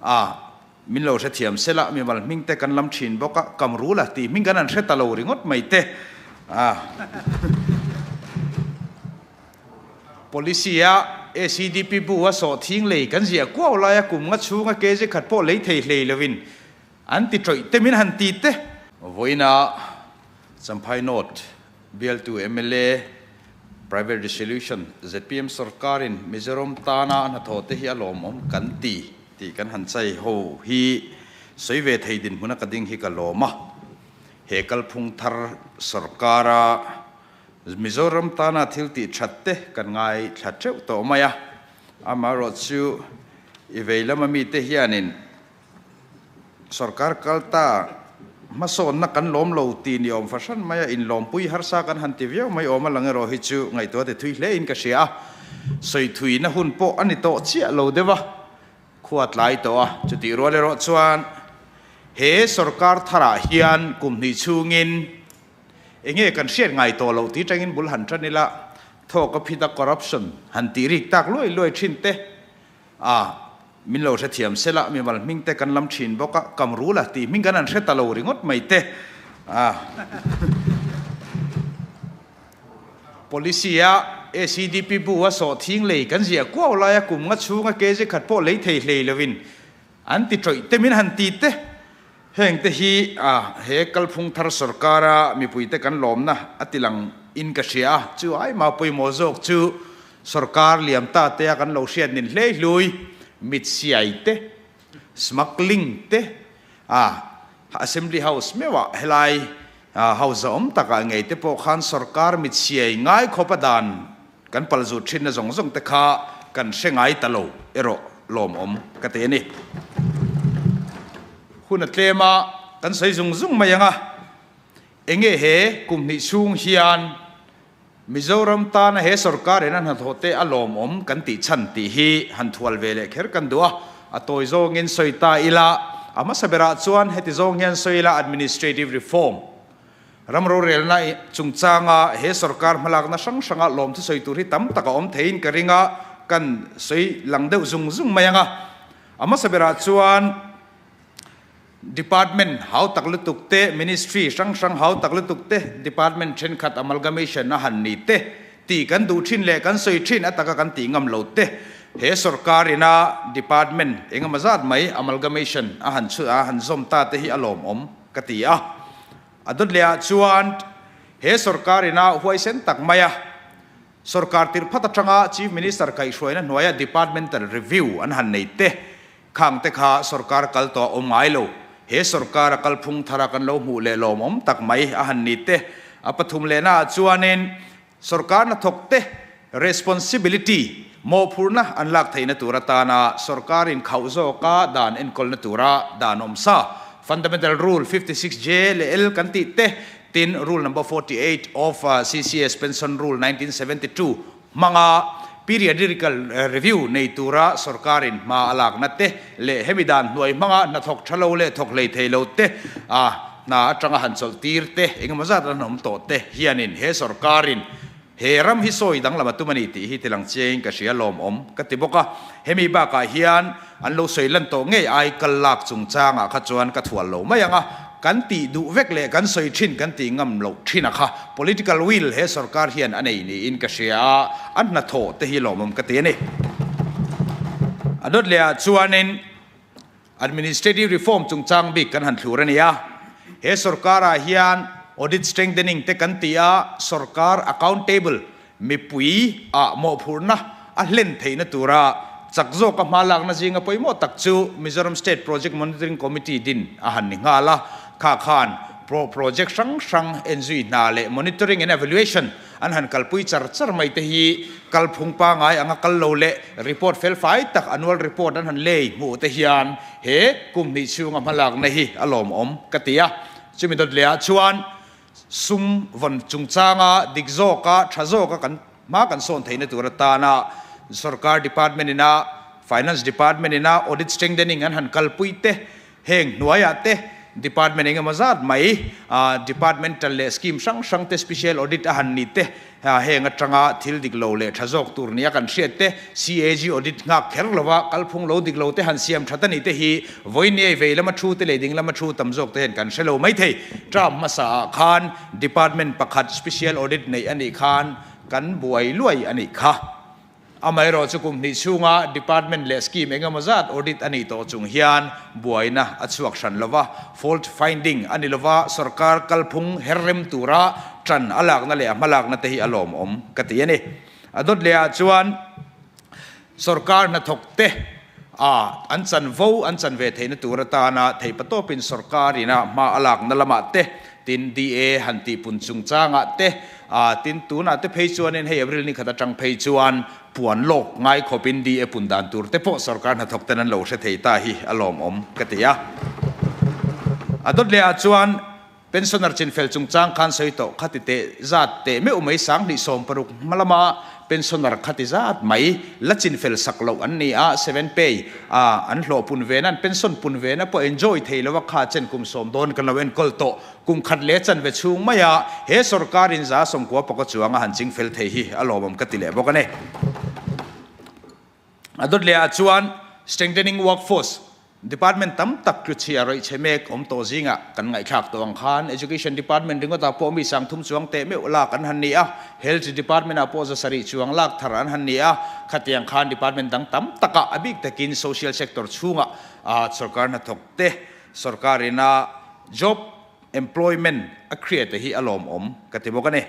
A, min lo hrethiam sela, mimal hming te kan lam thin bawk a, Kamrula tih hming kan han hre ta lo ringawt mai te. A, Policy a ACDP bu a sawhthing lei kan ziah kuau laia kum nga chhunga kg khat pawh lei thei hlei lovin an ti tawih te min han ti te. Vawiina Champhai North bialtu mla Private Resolution zpm sorkarin Mizoram tana a hnathawh te hi a lawmawm kan ti tih kan han chai ho hi sawi ve thei dinhmuna ka ding hi ka lawm a. He kalphung thar sorkara Mizoram tana thil tih that te kan ngaithla teuh tawh mai a, amaherawhchu i vei lama mite hianin Sorkar kal ta hmasawnna kan lawm lo ti ni awm fahran mai a, inlawmpui harsa kan han ti viau mai awm a lang erawh hi chu ngaihtuah ti thui hle in ka hria a, sawi thuina hun pawh a ni tawh chiah lo deuh a, khua tlai tawh a, chutih rual erawh chuan he sorkar tharah hian kum hnih chhungin enge kan hriat ngai tawh loh tih tangin bul han tan ila, thawk a phit a corruption han tih rik tak luai luai thin te. A, min lo hrethiam sela, mimal hming te kan lam thin bawk a, Kamrula tih hming kan han hre ta lo ringawt mai te. A, Policy a ACDP bu a sawhthing lei kan ziah kuau laia kum nga chhunga kg khat pawh lei thei hlei lovin an ti tawih te min han ti te. Heng te hi a, he kalphung thar sorkara mipuite kan lawmna a ti lang in ka hria a, chu ai mah pawimawh zawk chu sorkar liam ta te a kan lo hriat nin hlei hlui, mit siai te, smuggling te, a Assembly House meuhah helai House awm takah ngei te pawh khan sorkar mit siai ngai khawp a dan kan palzut thinna zawng zawng te kha kan hre ngai ta lo erawh lawmawm ka ti a ni. Hun a tlem a, kan sawi zung zung mai ang a, enge he kum hnih chhung hian Mizoram tana he sorkar in a hnathawh te a lawmawm kan tih chhan tih hi han thual ve leh kher kan duh a, a tawi zawngin sawi ta ila, a hmasa berah chuan heti zawng hian sawi ila administrative reform Ram rorelna chungchanga he sorkar hmalakna hrang hranga lawmthu sawi tur hi tam tak a awm theiin ka ring a, kan sawi lang deuh zung zung mai ang a. A hmasa berah chuan Department hau tak lutuk te, Ministry hrang hrang hau tak lutuk te, Department thenkhat amalgamation a han ni te tih kan duh thin leh kan sawi thin a taka kan tih ngam lo te he sorkar ina Department engemaw zat mai amalgamation a han chhu a han zawm ta te hi a lawmawm ka ti a. A dawt leh ah chuan he sorkar ina huaisen tak mai a, sorkar tirh phat atanga Chief Minister kaihhruaina hnuaia Departmental Review an han nei te khang te kha sorkar kal tawh a awm ngai lo. He sorkar a kalphung thara kan lo hmuh leh lawmawm tak mai a han ni te. A pathum lehna ah chuanin sorkar hnathawk te responsibility, mawhphurhna an lak theihna tur atana sorkar inkhauh zawka dan enkawlna tura dan awm sa, Fundamental Rule 56J leh L kan tih te, tin Rule Number 48 of CCS Pension Rule 1972 hmanga periodical review nei tura sorkarin hma a lakna te leh hemi dan hnuai hmanga hnathawk tha lo leh thawk hlei thei lo te a hna atanga han chawlh tir te engemaw zat an awm tawh te hianin he sorkarin He ram hi sawi danglam a tum a ni tih hi tilang chiangin ka hria lawmawm ka ti bawk a. Hemi bakah hian an lo sawi lan tawh ngei ai kal lak chungchangah kha chuan ka thual lo mai ang a, kan tih duh vek leh kan sawi thin kan tih ngam loh thin a kha political will he sorkar hian a nei niin ka hria a, a hnathawh te hi lawmawm ka ti a ni. A dawt leh ah chuanin Administrative Reform chungchang bik kan han thlur a ni a. He sorkarah hian Audit Strengthening te kan ti a, sorkar accountable, mipui ah mawhphurhna a hlen theihna tura chak zawka hma lakna zinga pawimawh tak chu Mizoram State Project Monitoring Committee din a han ni nghal a. Kha khan project hrang hrang enzui hna leh monitoring and evaluation An han kalpui char char mai te hi kalphung pangai anga kal lo leh report fel fai tak annual report an han lei hmuh te hian he kum hnih chhunga hmalakna hi a lawmawm ka ti a. Chumi dawt leh ah chuan sum vawn chungchanga dik zawka tha zawka kan hma kan sawn theihna tur atana sorkar department ina Finance department ina audit strengthening an han kalpui te heng hnuaiah te Department engemaw zat mai Departmental leh Scheme hrang hrang te Special Audit a han ni te, heng atanga thil dik lo leh tha zawk tur nia kan hriat te, CAG Audit nghak kher lova kalphung lo dik lo te han siam that a ni te hi vawiin vei lama thu te leh ding lama thu tam zawk te hian kan hre lo mai thei. Term hmasa ah khan Department pakhat Special Audit neih a nih khan kan buai luai a nih kha. Amaherawh chu kum hnih chhunga department leh scheme engemaw zat audit a nih tawh chung hian buaina a chhuak hran lo va, fault finding a ni lo va, sorkar kalphung her rem tura tan a lakna leh a hmalakna te hi a lawmawm ka ti a ni. A dawt leh ah chuan sorkar hnathawk te a an chanvo an chan ve theihna tur atana theihpatawpin sorkar ina hma a lakna lamah te tin DA han tihpun chungchangah te A, tin tunah te phei chuanin hei April ni khat atang phei chuan puan lawk ngai khawpin DA pun dan tur te pawh sorkar hnathawk ten an lo hre thei ta hi a lawmawm ka ti a. A dawt leh ah chuan pensioner chinfel chungchang khan sawi tawh khati teh zat teh meuh mai 1016 hma lama pensioner khati zat mai la chinfel sak loh an ni a, seven pay a an hlawh pun ve na an pension pun ve na pawh enjoy thei lo a kha chen kum sawm dawn kan lo enkawl tawh Kum khat leh chanve chhung maia he sorkarin 90 pawka chuang a han ching fel thei hi a lawmawm ka ti leh bawk a ni. A dawt leh ah chuan Strengthening Workforce Department tam tak tlu chhia rawih chhe mek awm tawh zingah kan ngaihthlak tawh ang khan Education Department ringawtah pawh mi 30 chuang teh meuh lak an han ni a, Health Department ah pawh 700 chuang lak thar an han ni a, khatiang khan department dang tam takah a bik takin social sector chhungah sorkar hnathawk te sorkarin a Job employment a create hi a lawmawm ka ti bawk a ni.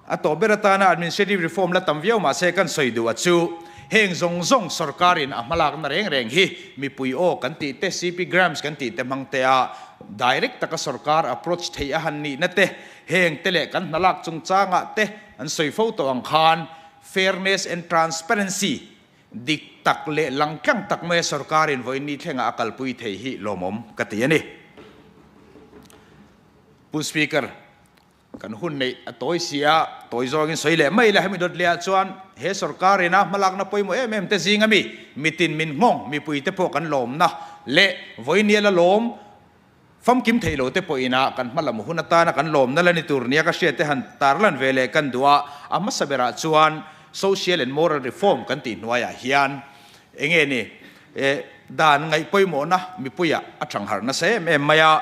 A tawh ber atana administrative reform la tam viau mahse kan sawi duh a chu heng zawng zawng sorkarin a hmalakna reng reng hi mipui aw kan tih te CP Grams kan tih te hmang te a direct taka sorkar approach theih a han nihna te heng te leh kan hnalak chungchangah te an sawi fo tawh ang khan fairness and transparency Dik tak leh langtlang tak maia sorkarin vawiin ni thlengah a kalpui thei hi lawmawm ka ti a ni. Pu Speaker, kan hun neih a tawi si a, tawi zawngin sawi leh mai ila hemi dawt lehah chuan he sorkarin a hmalakna pawimawh em em te zing ami mitin min nghawng mipuite pawh kan lawmna leh vawiin ni a la lawm Famkim theih lo te pawhin a kan hmalam hun atana kan lawmna la ni tur nia ka hriat te han tarlan ve leh kan duh a, a hmasa berah chuan Social and Moral Reform kan tih hnuaiah hian enge ni dan ngaih pawimawhna mipuiah a thangharh nasa em em mai a,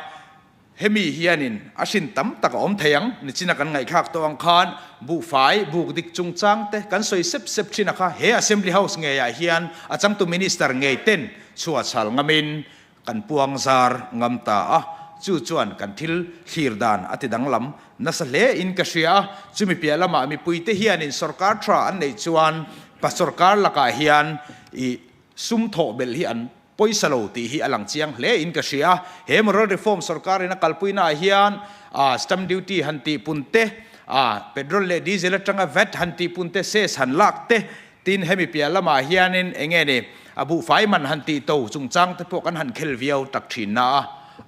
hemi hianin a hrin tam tak a awm thei ang, nichina kan ngaihthlak tawh ang khan buhfai buk dik chungchang te kan sawi sep sep thin a kha, he Assembly House ngeiah hian a changtu Minister ngei ten chhuahchhal ngamin Kan puang zar ngam ta a, chu chuan kan thil thlir dan a ti danglam nasa hle in ka hria a, chumi piah lamah mipuite hianin sorkar tha an neih chuan pa sorkar lakah hian i sum thawh belh hi an pawisa lo tih hi a lang chiang hle in ka hria a, he moral reform sorkarin a kalpuina ah hian stamp duty han tih pun te, petrol leh diesel atanga vat han tih pun te, cess han lak te, Tin, hemi piah lamah hianin eng nge ni, a buhfai man han tih to chungchang te pawh kan han khel viau tak thin na a,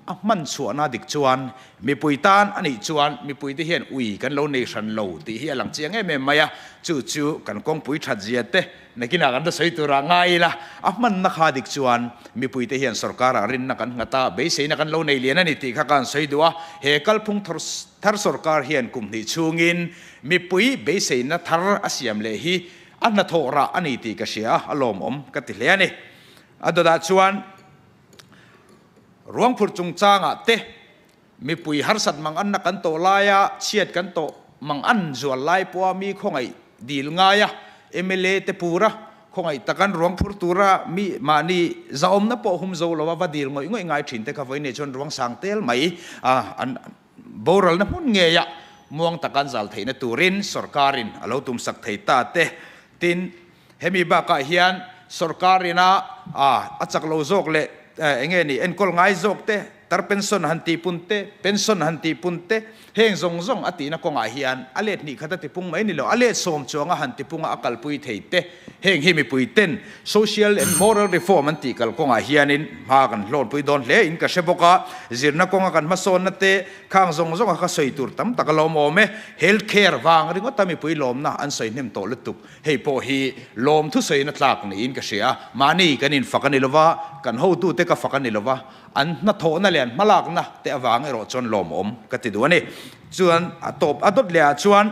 a hman chhuahna dik chuan mipui tan a nih chuan mipuite hian ui kan lo nei hran lo tih hi a lang chiang em em mai a, chu chu kan kawngpui that zia te nakinah kan la sawi turah ngai ila, a hmanna kha dik chuan mipuite hian sorkarah rinna kan nghat a, beiseina kan lo nei lian a ni tih kha ka han sawi duh a, he kalphung thar sorkar hian kum hnih chhungin Mipui beiseina thar a siam leh hi a hnathawh rah a ni tih ka hria a, a lawmawm ka ti hle a ni. A dawtah chuan ruangphurh chungchangah te mipui harsat manganna kan tawh laia chhiat kan tawh mangan zual lai pawha mi khawngaih dil ngaia mla te pura khawngaih takan ruangphur tura mi mahni zahawmna pawh hum zo lova va dil ngawih ngawih ngai thin te kha vawiin chuan ruang sang tel mai a an Boralna hmun ngeia muang taka an zal theihna turin sorkarin a lo tumsak thei ta te. Tin, hemi bakah hian sorkarin a a chak lo zawk leh eng nge ni enkawl ngai zawk te, tar pension han tihpun te, pension han tihpun te, heng zawng zawng a tihna kawngah hian a let hnih khat a tipung mai ni lo, a let sawm chuanga han tipunga a kalpui thei te. Heng hi mipui ten social and moral reform an tih kal kawngah hianin hma kan hlawnpui dawn hle in ka hre bawk a, zirna kawnga kan hmasawnna te khang zawng zawnga ka sawi tur tam tak a lawm awm e. Health care vang ringawta mipui lawmna an sawi hnem tawh lutuk. Hei pawh hi lawm thusawina tlak niin ka hria. Mahni kan infak a ni lova, kan hotute ka fak a ni lova, an hnathawhna leh. leh an hmalakna te avang erawh chuan lawmawm ka ti duh a ni. Chuan a tawp a dawt leh ah chuan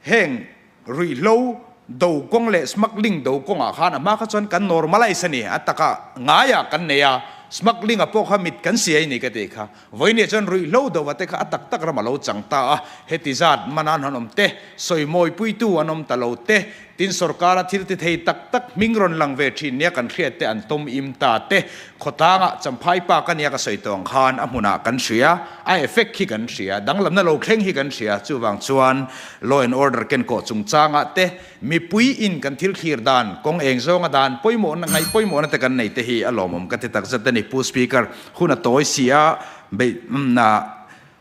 heng ruihhlo do kawng leh smuggling do kawngah khan a hma kha chuan kan normalise a ni, a taka ngaiah kan nei a, smuggling ah pawh kha mit kan siai ni ka tih kha. Vawinia chuan ruihhlo dova te kha a tak tak ram a lo chang ta a, heti zat man an han awm te, sawimawi puitu an awm ta lo te, tin sorkara thil ti thei tak tak hming rawn lang ve thin nia kan hriat te an tawm im ta te, khawtlangah Champhai Park a nia ka sawi tawh ang khan a hmunah kan hria, a effect hi kan hria, danglamna lo thleng hi kan hria, chuvang chuan law and order kenkawh chungchangah te, Mipui in kan thil thlir dan, kawng eng zawnga dan pawimawhna, ngaih pawimawhna te kan nei te hi a lawmawm ka ti tak zet a ni. Pu Speaker, hun a tawi si a, beih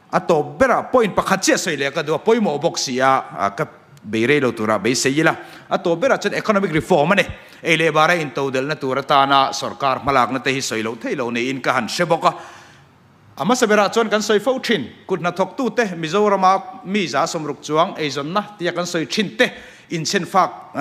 a tawp berah point pakhat chiah sawi leh ka duh a, pawimawh bawk si a, ka bei rei lo turah beisei ila. A tawp berah chuan economic reform a ni. Ei leh bara intodelhna tur atana sorkar hmalakna te hi sawi loh theih loh niin ka han hre bawk a. A hmasa berah chuan kan sawi fo thin, kut hnathawktute Mizorama mi 160 chuang eizawnna tia kan sawi thin te inchhenfak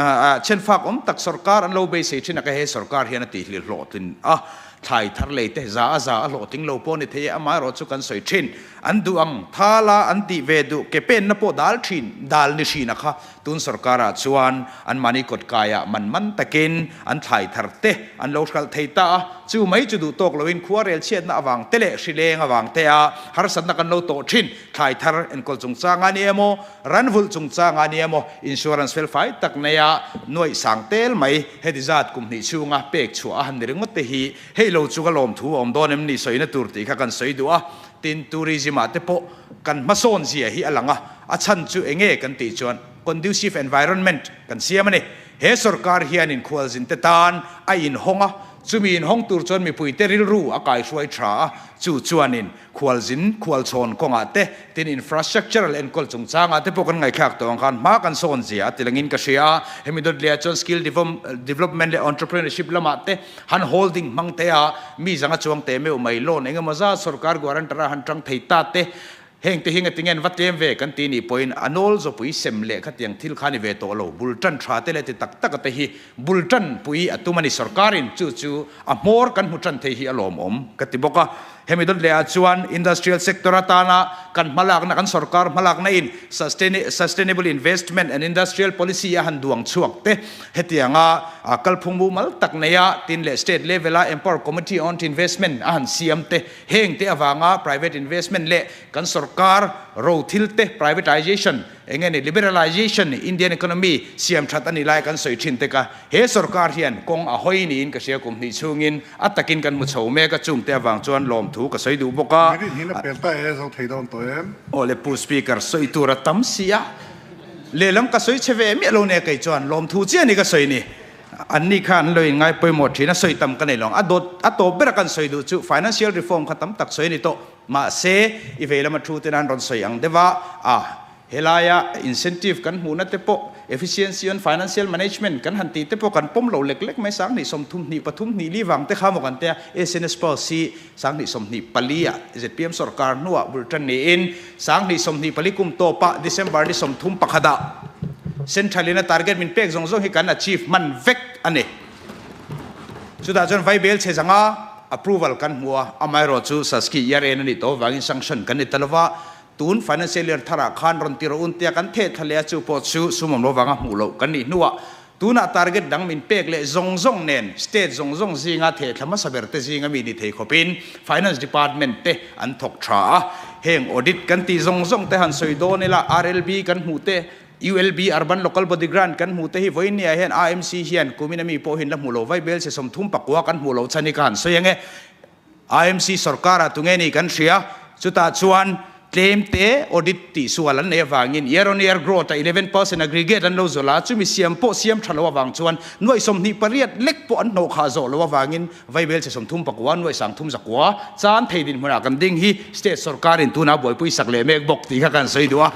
chhenfak awm tak sorkar an lo beisei thin a ka he sorkar hian a tihhlir hlawhtlin a, thlai thar lei te za a za a hlawhtling lo pawh ni thei e, amaherawh chu kan sawi thin an duh ang thala an tih ve duh ke penna pawh dal thin dal ni hrin a kha Tun sorkarah chuan anmahni kawtkaiah man man takin an thlai thar te an lo hralh thei ta a, chu mai chu duh tawk loin khua rel chhiatna avang te leh hrileng avang te a harsatna kan lo tawh thin. Thlai thar enkawl chungchang a ni emaw, ran vulh chungchang a ni emaw, insurance felfai tak neia nuaih sang tel mai heti zat kum hnih chhunga pek chhuah a han ni ringawt te hi hei lo chu ka lawmthu a awm dawn em ni sawina tur tih kha kan sawi duh a. Tin, tourism ah te pawh kan hmasawn zia hi a lang a, a chhan chu enge kan tih chuan conducive environment kan siam a ni. He sorkar hianin khualzin te tan a inhawng a, chumi inhawng tur chuan mipuite rilru a kaihruai tha a, chu chuanin khualzin khualchhawn kawngah te, tin infrastructural enkawl chungchangah te pawh kan ngaihthlak tawh ang khan hma kan sawn zia a ti langin ka hria a. Hemi dawt leh ah chuan skill development leh entrepreneurship lamah te han holding hmang te a, mi zanga chuang teh meuh mai loan engemaw zat sorkar guarantor a han tang thei ta te, heng te hi ngatinge an va tlem ve kan ti nih pawhin a nawl zawpui sem leh khatiang thil kha ni ve tawh lo, bul tan tha te leh ti tak tak a te hi bul tan pui a tum a ni sorkarin chu chu a hmawr kan hmu tan thei hi a lawmawm ka ti bawk a. Hemi dawt leh ah chuan industrial sector atana kan hmalakna, kan sorkar hmalakna in sustainable investment and industrial policy a han duang chhuak te hetianga kalphung mumal tak nei a, tin leh state level a empower committee on investment a han siam te heng te avanga private investment leh kan sorkar ro thil te privatization Eng nge ni liberalization Indian economy siam that a ni lai kan sawi thin tek a, he sorkar hian kawng a hawi niin ka hria kum hnih chhungin a takin kan hmu chho mek a, chungte avang chuan lawmthu ka sawi duh bawk a. Minute hnih na pel ta e, zo thei dawn tawh em? Aw le Pu Speaker, sawi tur a tam si a, lehlam ka sawi chhe ve miah lo nia kei chuan lawmthu chiah ni ka sawi ni. An ni kha an lo in ngai pawimawh thin a, sawi tam ka nei lo ang. A dawt a tawp ber a kan sawi duh chu financial reform kha tam tak sawi a ni tawh. Mahse, i vei lama thu ten an rawn sawi ang deuh a, a, helaia incentive kan hmuhna te pawh, efficiency on financial management kan han tih te pawh kan pawm lo lek lek mai, 2030 hnih pathum hnih li vang te kha maw kan tia, SNS policy 2024 ah zpm sorkar hnuah bul tan niin, 2024 kum tawpah December ni 31 ah Central in a target min pek zawng zawng hi kan achieve hman vek a ni. Chutah chuan Vaibel chhe zanga approval kan hmu a, amaherawhchu Saski year end a nih tawh avangin sanction kan ni ta lova, tun financial year tharah khan rawn ti rawh un tia kan theh thla leh a, chu pawh chu sum awm lo vanga hmuh loh kan nih hnuah tunah target dang min pek leh zawng zawng nen state zawng zawng zinga theh thla hmasa ber te zinga mi ni thei khawpin finance department te an thawk tha a, heng audit kan tih zawng zawng te han sawi dawn ila RLB kan hmuh te ULB, Urban Local Body Grant, kan hmuh te hi vawiin ah hian AMC hian kumin a mi pawh hian la hmuh lo vai bel se 39 kan hmuh loh chhan hi ka han sawi ang e. AMC sorkar ah tunge ni kan hria, chutah chuan tlem te audit tih sual an nei avangin year on year growth ah 11% aggregate an lo zawlh a, chumi siam pawh siam tha lo avang chuan nuaih 28 lek pawh an hnawh khah zawh lo avangin vai bel se 39 nuaih sang thum zakua chan thei dinhmunah kan ding hi state sorkarin tunah buaipui sak leh mek bawk tih kha kan sawi duh a.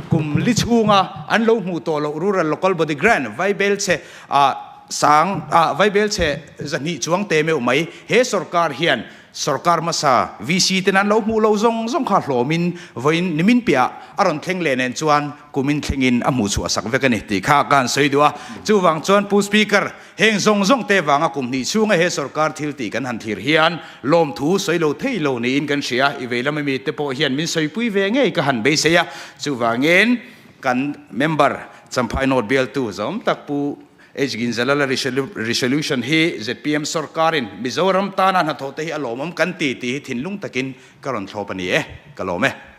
Kum li chhunga an lo hmuh tawh loh Rural Local Body Grant vai bel che ah. Sang ah vaibelchhe 200 chuang te meuh mai he sorkar hian sorkar hmasa VC ten an lo hmuh lo zawng zawng kha hlawmin vawiin nimin piah a rawn thleng leh nen chuan kumin thlengin a hmuh chhuah sak vek a ni tih kha ka han sawi duh a. Chuvang chuan Pu Speaker, heng zawng zawng te vanga kum hnih chhunga he sorkar thil tih kan han thlir hian lawmthu sawi lo thei lo niin kan hria. I vei lama mite pawh hian min sawipui ve ngei ka han beisei a. Chuvangin kan member Champhai North bialtu zawm tak Pu H. Ginzalala resolution hi zpm sorkarin Mizoram tana hnathawh te hi a lawmawm kan ti tih hi thinlung takin ka rawn thlawp a ni e. Ka lawm e.